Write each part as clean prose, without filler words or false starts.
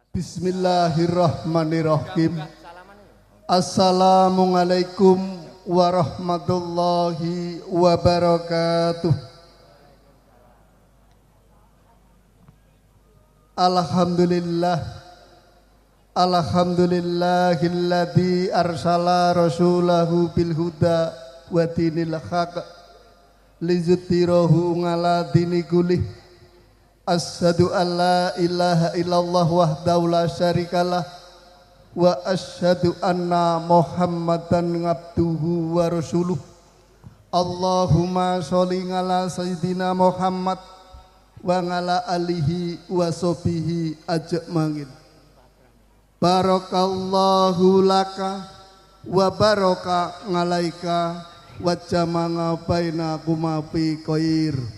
Bismillahirrahmanirrahim. Assalamualaikum warahmatullahi wabarakatuh. Alhamdulillah. Alhamdulillahilladzi arsala rasulahu bil huda wa dinil haq liyudhhirahu ala dini kullih. Asyhadu an la ilaha illallah wahdahu la syarikalah wa asyhadu anna Muhammadan abduhu wa rasuluh. Allahumma sholli ala sayyidina Muhammad wa ala alihi wa sahbihi ajmain. Barakallahu laka wa baraka ngalaika wa jama'a bainakuma fi khair.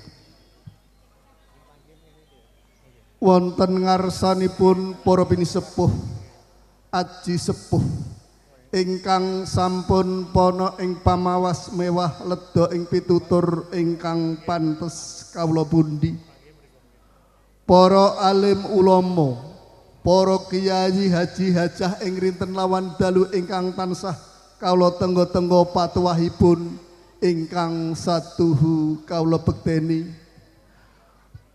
Wonten ngarsanipun para pinisepuh aji sepuh ingkang sampun pana ing pamawas mewah ledha ing pitutur ingkang pantes kawula pundi. Para alim ulama, para kiai haji hajah ing rinten lawan dalu ingkang tansah kawula tengga-tengga patuwahipun ingkang satuhu kawula bekteni.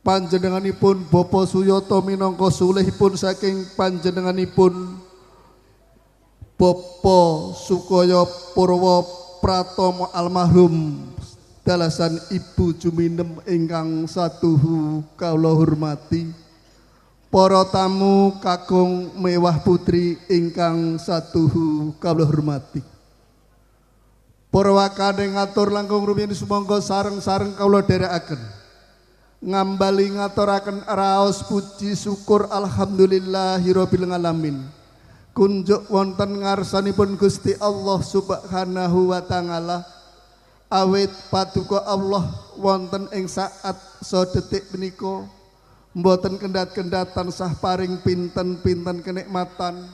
Panjenenganipun Bapak Suyoto minangka sulihipun saking panjenenganipun Bapak Sukoyo Purwo Pratomo almarhum dalasan Ibu Juminem ingkang satuhu kawula hormati. Para tamu kakung mewah putri ingkang satuhu kawula hormati. Para wakane ngatur langkung rumiyin sumangga sareng-sareng kawula dherekaken. Ngambali ngaturaken raos puji syukur alhamdulillahirabbil alamin. Kunjuk wonten ngarsanipun Gusti Allah Subhanahu wa taala. Awit paduka Allah wonten ing saat sadetik punika mboten kendhat-kendhat tansah paring pinten-pinten kenikmatan,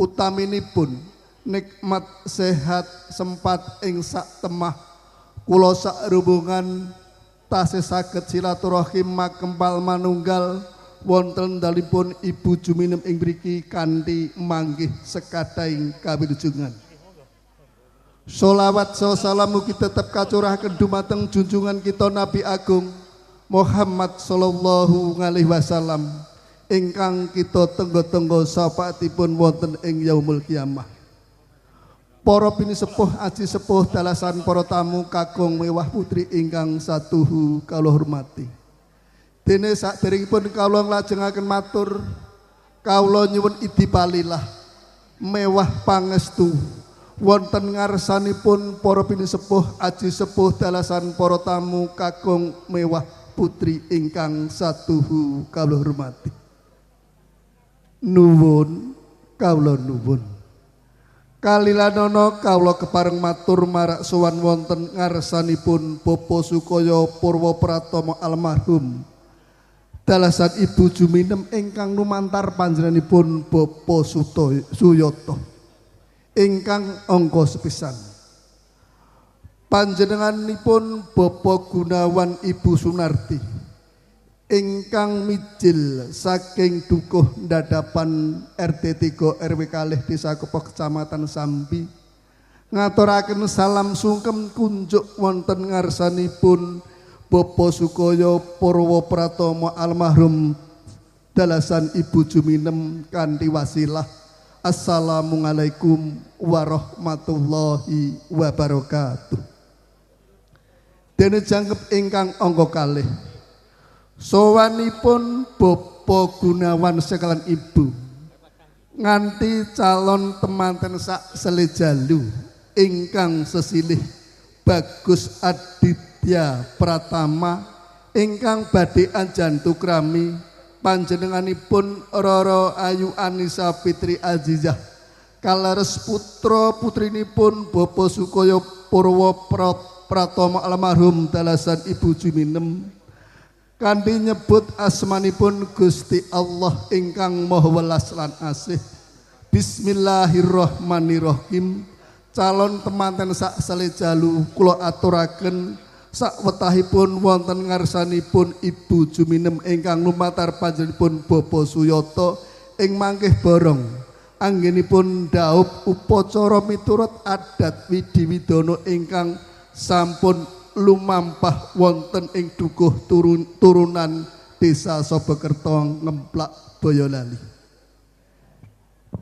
utaminipun nikmat sehat sempat ing sak temah kula sak rombongan tasih saged silaturahim makempal manunggal wonten dalipun Ibu Juminem ing mriki kanthi manggih sekadhaing kawilujengan. Sholawat salam mugi tetep kacurahaken dumateng junjungan kita Nabi Agung Muhammad sallallahu alaihi wasallam ingkang kita tenggo-tenggo syafaatipun wonten ing yaumul kiamah. Para pinisepuh aji sepuh dalasan para tamu kakung mewah putri ingkang satuhu kawula hormati. Dene saderengipun kawula nglajengaken matur, kawula nyuwun idi palilah mewah pangestu wonten ngarsanipun para pinisepuh aji sepuh dalasan para tamu kakung mewah putri ingkang satuhu kawula hormati. Nuwun kawula nuwun. Kalilanono kawula kepareng matur marak sowan wonten ngarsanipun Bapak Sukoyo Purwo Pratomo almarhum dalasan Ibu Juminem ingkang lumantar panjenenganipun Bapak Suyoto ingkang angka sepisan. Panjenenganipun Bapak Gunawan Ibu Sunarti ingkang mijil saking Dukuh Dadapan RT 3 RW kalih Desa Kepoh Kecamatan Sambi ngaturaken salam sungkem kunjuk wonten ngarsanipun Bapak Sukoyo Purwo Pratomo almarhum dalasan Ibu Juminem kanthi wasilah assalamualaikum warahmatullahi wabarakatuh. Dene jangkep ingkang angka kalih sowanipun Bapak Gunawan sekalian Ibu nganti calon temanten sak selejalu ingkang sesilih Bagus Aditya Pratama ingkang badhe anjantu krami panjenenganipun Roro Ayu Anissa Fitri Azizah kaleres putra putrinipun Bapak Sukoyo Purwo Pratomo almarhum dalasan Ibu Juminem kanthi nyebut asmanipun Gusti Allah ingkang Maha Welas lan Asih. Bismillahirrahmanirrahim. Calon temanten sak selejalu kula aturaken sakwetahipun wonten ngarsanipun Ibu Juminem ingkang lumantar panjenenganipun Bapak Suyoto Ing mangkih borong anggenipun dhaup upacara miturut adat widi widana ingkang sampun lumampah wonten ing dukuh turunan Desa Sobokerto Ngemplak Boyolali.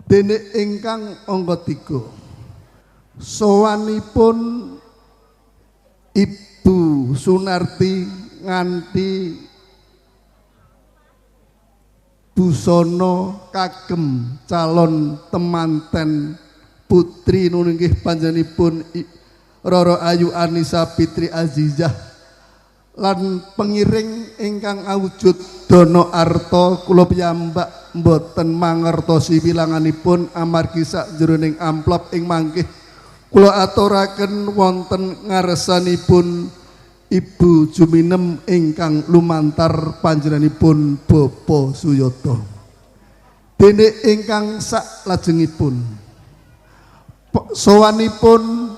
Dene ingkang angka 3, sowanipun Ibu Sunarti nganti busana kagem calon temanten putri nunggih panjenenganipun Roro Ayu Anissa Fitri Azizah lan pengiring ingkang awujud dana arta. Kula piyambak mboten mangertosi wilanganipun amargi sakjroning amplop. Ing mangkih kula aturaken wonten ngarsanipun Ibu Juminem ingkang lumantar panjenenganipun Bapak Suyoto. Dene ingkang saklajengipun, sowanipun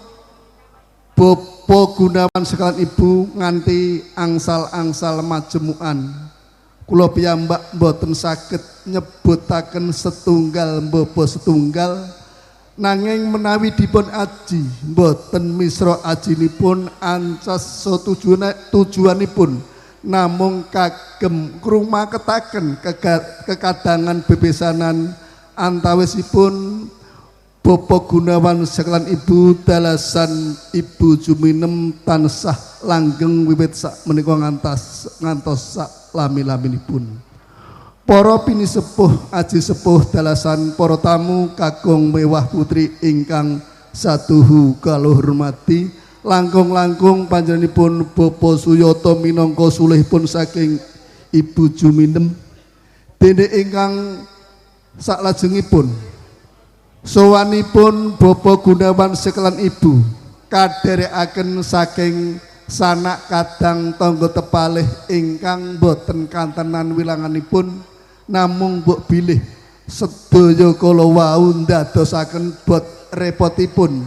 Bapak Gunawan sekalian Ibu nganti angsal-angsal majemukan. Kula piyambak mboten saged nyebutaken setunggal mbapa setunggal, nanging menawi dipun aji mboten misra ajinipun, ancas tujuanipun namung kagem ngrumaketaken kekadangan bebesanan antawisipun Bapak Gunawan sekalian Ibu dalasan Ibu Juminem tansah langgeng wiwit sak menika ngantos ngantos sak lami-laminipun. Para pinisepuh, aji sepuh dalasan para tamu kakung mewah putri ingkang satuhu kula hormati, langkung-langkung panjenenganipun Bapak Suyoto minangka sulihipun saking Ibu Juminem. Dene ingkang saklajengipun, sowanipun Bapak Gunawan sekalian Ibu kadherekaken saking sanak kadang tangga tepalih ingkang boten kantenan wilanganipun, namung mbok bilih sedaya kala wau ndadosaken bot repotipun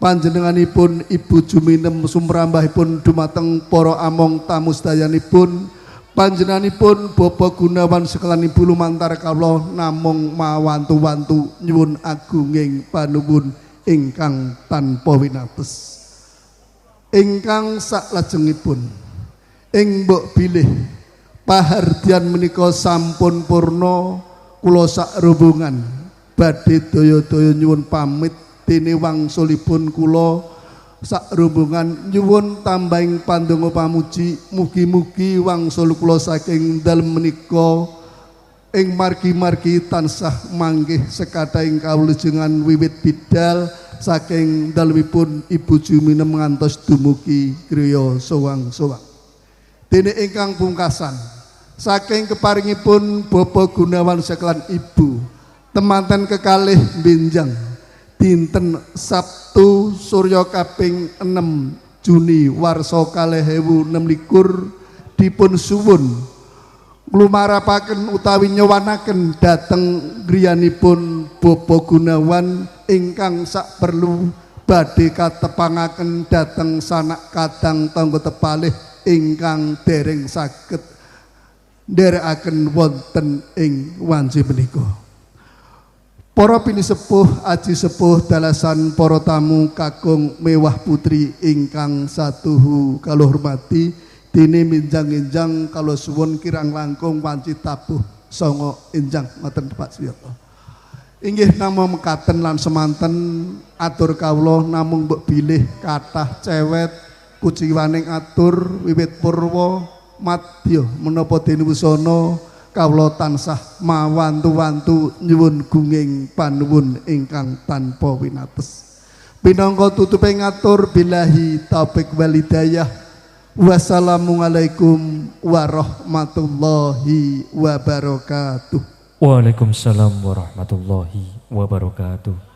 panjenenganipun Ibu Juminem sumrambahipun dumateng para among tamu sedayanipun. Panjenenganipun Bapak Gunawan sekalian Ibu lumantar kawula namung mawantu-wantu nyuwun agunging panuwun ingkang tanpa winates. Ingkang saklajengipun, ing mbok bilih pahardian menika sampun purna, kula sak rombongan badhe daya-daya nyuwun pamit, dene wangsulipun kula sak rombongan nyuwun tambahing pandonga pamuji, mugi-mugi wangsul kula saking dalem menika ing margi-margi tansah manggih sekathahing kawulujengan wiwit bidal saking dalemipun Ibu Juminem ngantos dumugi griya sowang-sowang. Dene ingkang pungkasan, saking keparingipun Bapak Gunawan sekalian Ibu temanten kekalih benjang dinten Sabtu Surya kaping 6 Juni warsa 2026 dipun suwun nglumarapaken utawi nyowanaken dhateng griyanipun Bapak Gunawan ingkang sak perlu badhe katepangaken dhateng sanak kadang tangga tepalih ingkang dereng saged nderekaken wonten ing wanci menika. Para pinisepuh, aji sepuh dalasan para tamu kakung mewah putri ingkang satuhu kula hormati, dene minjang-injang kula suwun kirang langkung wanci tabuh sanga enjang ngoten, Pak Suyoto. Inggih namung mekaten lan semanten atur kawula, namung mbok bilih kathah cewet kuciwaning atur wiwit purwa madya menapa dene wusana, kawula tansah mawantu-wantu nyuwun gunging panuwun ingkang tanpa winates. Pinangka tutupe ngatur, billahi taufik walhidayah. Wassalamualaikum warahmatullahi wabarakatuh. Waalaikumsalam warahmatullahi wabarakatuh.